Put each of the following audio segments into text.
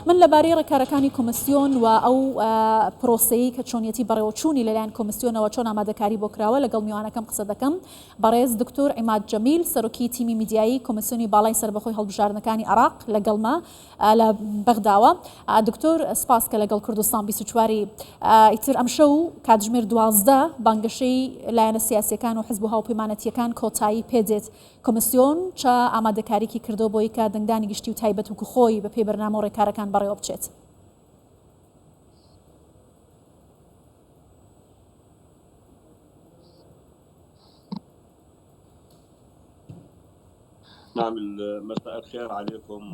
من لەبارەی ڕێکارەکانی کۆمسیۆن و ئەو پرۆسەیەی کە چۆنیەتی بەڕێوەچوونی لەلایەن کۆمسیۆنەوە چۆن ئامادەکاری بۆ کراوە لەگەڵ میوانەکەم قسە دەکەم بەڕێز دکتۆر عیماد جەمیل سەرۆکی تیمی میدیایی کۆمسیۆنی باڵای سەربەخۆی هەڵبژاردنەکانی عێراق لەگەڵمە لە بەغداوە. دکتۆر سپاس کە لەگەڵ کوردستان 24 ی ئیتر ئەمشەو کاتژمێر 12 بانگەشەی لایەنە سیاسیەکان و حزب و هاوپەیمانەتیەکان کۆتایی پێدێت کۆمسیۆن چە ئامادەکاریکی کردوە بۆی کە دەنگدانی گشتی و تایبەت وکو خۆی بە پێی بەرنامە و ڕێکارەکان بەڕێوە بچێت؟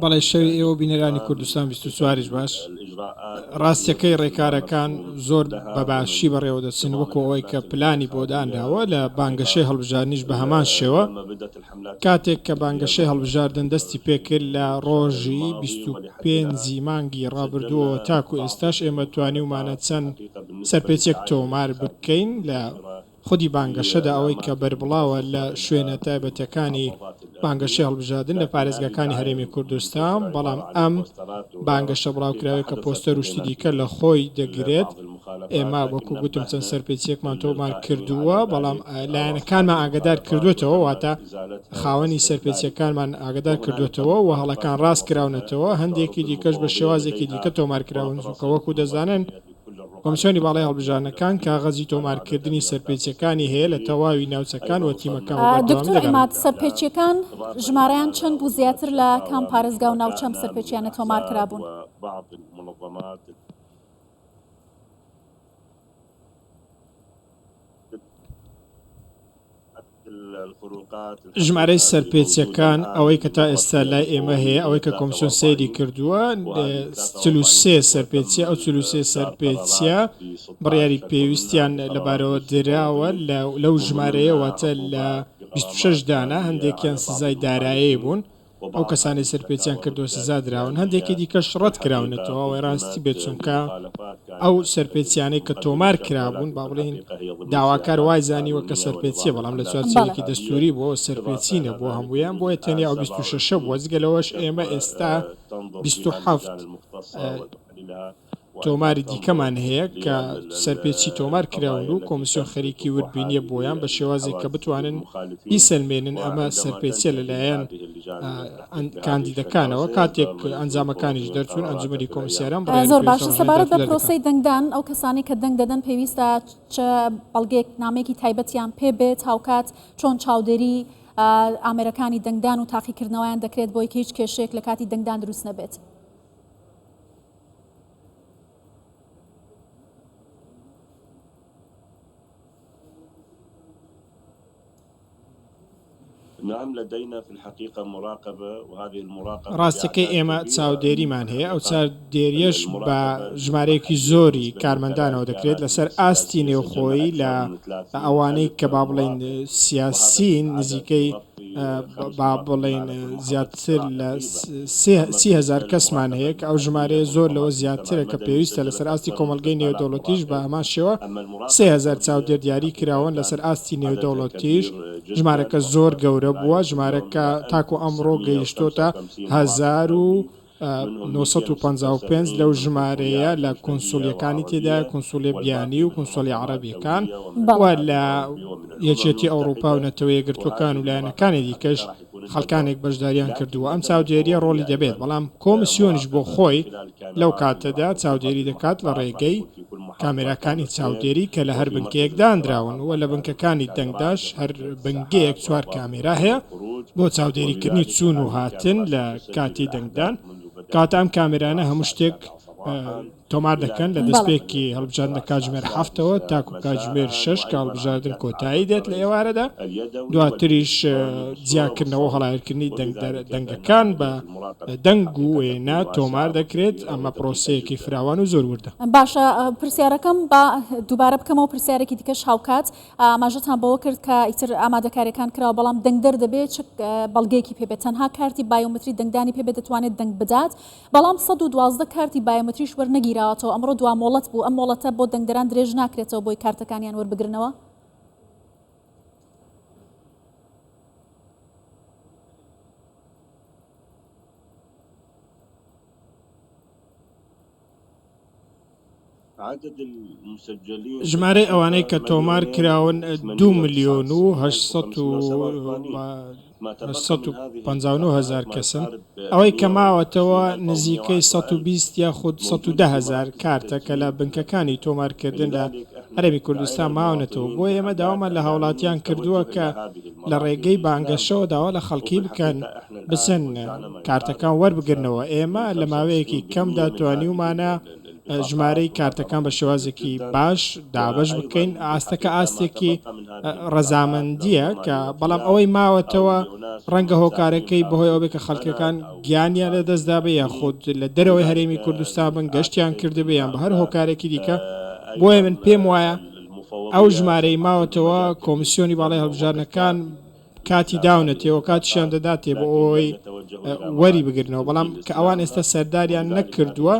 بەڵێ شەوی ئێوە بینەرانی کوردستان 24یش باش. ڕاستیەکەی ڕێکارەکان زۆر بە باشی بەڕێوە دەچن وەکو ئەوەی کە پلانی بۆ دانراوە لە بانگەشەی هەڵبژاردنیش بە هەمان شێوە کاتێک کە بانگەشەی هەڵبژاردن دەستی پێکرد لە ڕۆژی 25 ی مانگی ڕابردووەوە تاکو ئێستاش ئێمە توانیومانە چەند سەرپێچیەک تۆمار بکەین لە خودی بانگەشەدا ئەوەی کە بەربڵاوە لە شوێنە تایبەتەکانی بانگەشەی هەڵبژاردن لە پارێزگاکانی هەرێمی کوردستان، بەڵام ئەم بانگەشە بڵاوکراوەی کە پۆستەر و شتی دیکە لە خۆی دەگرێت، ئێمە وەکو گوتم چەند سەرپێچییەکمان تۆمار کردووە، بەڵام لایەنەکانمان ئاگادار کردووەتەوە، واتە خاوەنی سەرپێچییەکانمان ئاگادار کردووەتەوە و هەڵەکان ڕاست کراونەتەوە، هەندێکی دیکەش بە شێوازێکی دیکە تۆمار کراون، چونکە وەکو دەزانن، کۆمسیۆنی باڵای هەڵبژاردنەکان کاغەزی تۆمارکردنی سەرپێچیەکانی هەیە لە تەواوی ناوچەکان و تیمەکان بە بەردەوامی دکتۆر دەگەڕێن. عیماد، سەرپێچیەکان ژمارەیان چەند بوو زیاتر لە کام پارێزگا و ناوچە ئەم سەرپێچیانە تۆمار کرابوون؟ ژمارەی سەرپێچیەکان ئەوەی کە تا ئێستا لای ئێمە هەیە ئەوەی کە کۆمسیۆن سەیری کردووە 43 سەرپێچیە ئەو 43 سەرپێچیە بڕیاری پێویستیان لەبارەوە دراوە لەو ژمارەیە واتە لە 26 دانە هەندێکیان سزای دارایی بوون ئەو کەسانەی سەرپێچیان کردووە سزا دراون، هەندێکی دیکەش ڕەت کراونەتەوە، ئەوەی ڕاستی بێت چونکە ئەو سەرپێچیانەی کە تۆمار کرابوون با بڵێین داواکار وای زانیوە کە سەرپێچیە بەڵام لە چوارچێوەیەکی دەستووری بووە سەرپێچی نەبووە هەموویان بۆیە تەنیا ئەو 26 بووە جگە لەوەش ئێمە ئێستا 27 تۆماری دیکەمان هەیە کە سەرپێچی تۆمار کراون و کۆمیسیۆن خەریکی وردبینییە بۆیان بە شێوازێک کە بتوانن بیسەلمێنن ئەمە سەرپێچییە لەلایەن کاندیدەکانەوە، کاتێک ئەنجامەکانیش دەرچوون ئەنجومەنی کۆمیسیاران بڕیاری زۆر پێویست باشە ڕژێن سەبارەت بە دەردەکات. پرۆسەی دەنگدان ئەو کەسانەی کە دەنگ دەدەن پێویستە چ بەڵگەیەک نامەیەکی تایبەتیان پێ بێت هاوکات چۆن چاودێری ئامێرەکانی دەنگدان و تاقیکردنەوەیان دەکرێت بۆی کە هیچ کێشەیەک لە کاتی دەنگدان دروست نەبێت؟ ڕاستیەکەی ئێمە چاودێریمان هەیە، ئەو چاودێریەش بە ژمارەیەکی زۆری کارمەندانەوە دەکرێت لەسەر ئاستی نێوخۆیی لە ئەوانەی کە با بڵێین سیاسین نزیکەی با بڵێین زیاتر لە 30هزار کەسمان هەیە کە ئەو ژمارەیە زۆر لەوە زیاترە کە پێویستە لەسەر ئاستی کۆمەڵگەی نێودەوڵەتیش بە هەمان شێوە 3000 چاودێر دیاری کراون لەسەر ئاستی نێودەوڵەتیش ژمارەکە زۆر گەورە بووە ژمارەکە تاکو ئەمڕۆ گەیشتۆتە 1955 لەو ژمارەیە لە کونسوڵیەکانی تێدایە، کونسوڵیە بیانی و کونسوڵیە عەڕەبیەکان و لە یەکێتی ئەوڕوپا و نەتەوە یەکگرتووەکان و لایەنەکانی دیکەش خەڵکانێک بەشداریان کردووە. ئەم چاودێریە ڕۆڵی دەبێت، بەڵام کۆمسیۆنیش بۆ خۆی لەو کاتەدا چاودێری دەکات لە ڕێگەی کامێراکانی چاودێری کە لە هەر بنکەیەک دانراون و لە بنکەکانی دەنگداش هەر بنگەیەک چوار کامێرا هەیە بۆ چاودێریکردنی چوون و هاتن لە کاتی دەنگدان، کەواتە ئەم کامێرانە هەموو شتێک تۆمار دەکەن لە دەستپێکی هەڵبژاردن لە کاتژمێر حەفتەوە تاکو کاتژمێر شەش کە هەڵبژاردن کۆتایی دێت لە ئێوارەدا، دواتریش جیاکردنەوە و هەڵاوێرکردنی دەنگەکان بە دەنگ و وێنە تۆمار دەکرێت، ئەمە پرۆسەیەکی فراوان و زۆر وردە. باشە پرسیارەکەم با دووبارە بکەمەوە پرسیارێکی دیکەش هاوکات ئاماژەتان بەوە کرد کە ئیتر ئامادەکاریەکان کراوە بەڵام دەنگدەر دەبێت چ بەڵگەیەکی پێ بێت تەنها کارتی بایۆمەتری دەنگدانی پێ بێت دەتوانێت دەنگ بدات بەڵام 112 کارتی بایۆمەتریش وەرنەگیراوەتەوە ئەمڕۆ دوا مۆڵەت بوو ئەم مۆڵەتە بۆ دەنگدەران درێژ ناکرێتەوە بۆی کارتەکانیان وەربگرنەوە؟ ژمارەی ئەوانەی کە تۆمار کراون دوو ملیۆن و 859 هەزار کەسن، ئەوەی کە ماوەتەوە نزیکەی 120 یاخود 110 هەزار کارتە کە لە بنکەکانی تۆمارکردن لە هەرێمی کوردستان ماونەتەوە، بۆیە ئێمە داوامان لە هاوڵاتیان کردووە کە لە ڕێگەی بانگەشەوە داوا لە خەڵکی بکەن بچن کارتەکان وەربگرنەوە، ئێمە لە ماوەیەکی کەمدا توانیومانە ژمارەی کارتەکان بە شێوازێکی باش دابەش بکەین، ئاستەکە ئاستێکی ڕەزامەندییە کە بەڵام ئەوەی ماوەتەوە ڕەنگە هۆکارەکەی بەهۆی ئەوە بێت کە خەڵکەکان گیانیان لەدەستدابێ یاخود لە دەرەوەی هەرێمی کوردستان بن گەشتیان کردبێ یان بە هەر هۆکارێکی دیکە، بۆیە من پێم وایە ئەو ژمارەی ماوەتەوە کۆمیسیۆنی باڵای هەڵبژاردنەکان کاتی داونەتێ و کاتیشیان دەداتێ بۆ ئەوەی وەری بگرنەوە، بەڵام کە ئەوان ئێستا سەرداریان نەکردووە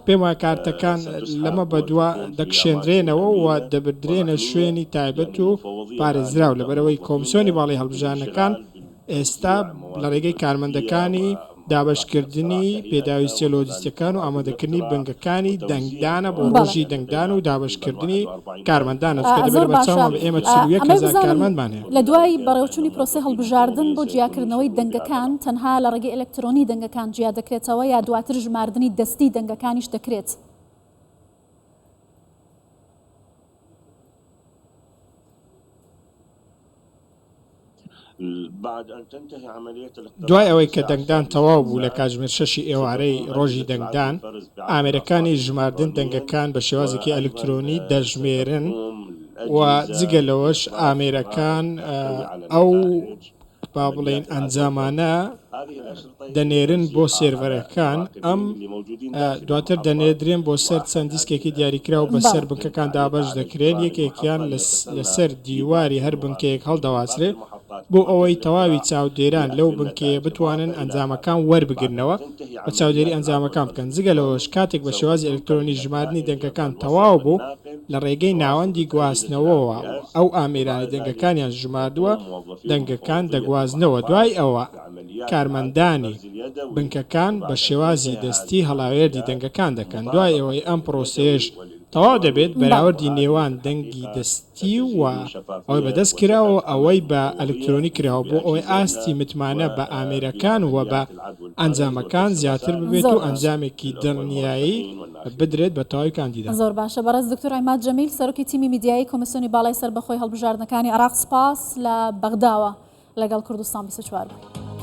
پێم وایە کارتەکان لەمە بەدوا دەکشێندرێنەوە و دەبردرێنە شوێنی تایبەت و پارێزراو، لەبەرئەوەی کۆمسیۆنی باڵای هەڵبژاردنەکان ئێستا لە ڕێگەی کارمەندەکانی دابەشکردنی پێداویستیە لۆجستیەکان و ئامادەکردنی بنگەکانی دەنگدانە بۆ ڕۆژی دەنگدان و دابەشکردنی کارمەندانە، چونکە دەبێت زۆر باشە لەبەرچاومان بێت ئێمە 41 ئەمەی هەزار بزانم کارمەندمان هەیە. لە دوای بەڕێوەچوونی پرۆسەی هەڵبژاردن بۆ جیاکردنەوەی دەنگەکان تەنها لە ڕێگەی ئەلکترۆنی دەنگەکان جیا دەکرێتەوە یا دواتر ژماردنی دەستی دەنگەکانیش دەکرێت؟ دوای ئەوەی کە دەنگدان تەواو بوو لە کاتژمێر شەشی ئێوارەی ڕۆژی دەنگدان، ئامێرەکانی ژماردن دەنگەکان بە شێوازێکی ئەلکترۆنی دەژمێرن و جگە لەوەش ئامێرەکان ئەو با بڵێین ئەنجامانە دەنێرن بۆ سێرڤەرەکان، ئەم دواتر دەنێردرێن بۆ سەر چەند دیسکێکی دیاریکراو بەسەر بنکەکان دابەش دەکرێن، یەکێکیان لەسەر دیواری هەر بنکەیەک هەڵدەواسرێت بۆ ئەوەی تەواوی چاودێران لەو بنکەیە بتوانن ئەنجامەکان وەربگرنەوە و چاودێری ئەنجامەکان بکەن، جگە لەوەش کاتێک بە شێوازی ئەلکترۆنی ژماردنی دەنگەکان تەواو بوو لە ڕێگەی ناوەندی گواستنەوەوە ئەو ئامێرانەی دەنگەکانیان ژماردووە دەنگەکان دەگوازنەوە، دوای ئەوە کارمەندانی بنکەکان بە شێوازی دەستی هەڵاوێردی دەنگەکان دەکەن، دوای ئەوەی ئەم پرۆسەیەش تەواو دەبێت بەراوردی نێوان دەنگی دەستی و ئەوەی بە دەست کراوە و ئەوەی بە ئەلکترۆنی کراوە بۆ ئەوەی ئاستی متمانە بە ئامێرەکان و بە ئەنجامەکان زیاتر ببێت و ئەنجامێکی دڵنیایی بدرێت بە تەواوی کاندیدان. زۆر باشە بەڕێز دکتۆر عیماد جەمیل سەرۆکی تیمی میدیایی کۆمیسیۆنی باڵای سەربەخۆی هەڵبژاردنەکانی عێراق سپاس لە بەغداوە لەگەڵ کوردستان 24 بووی.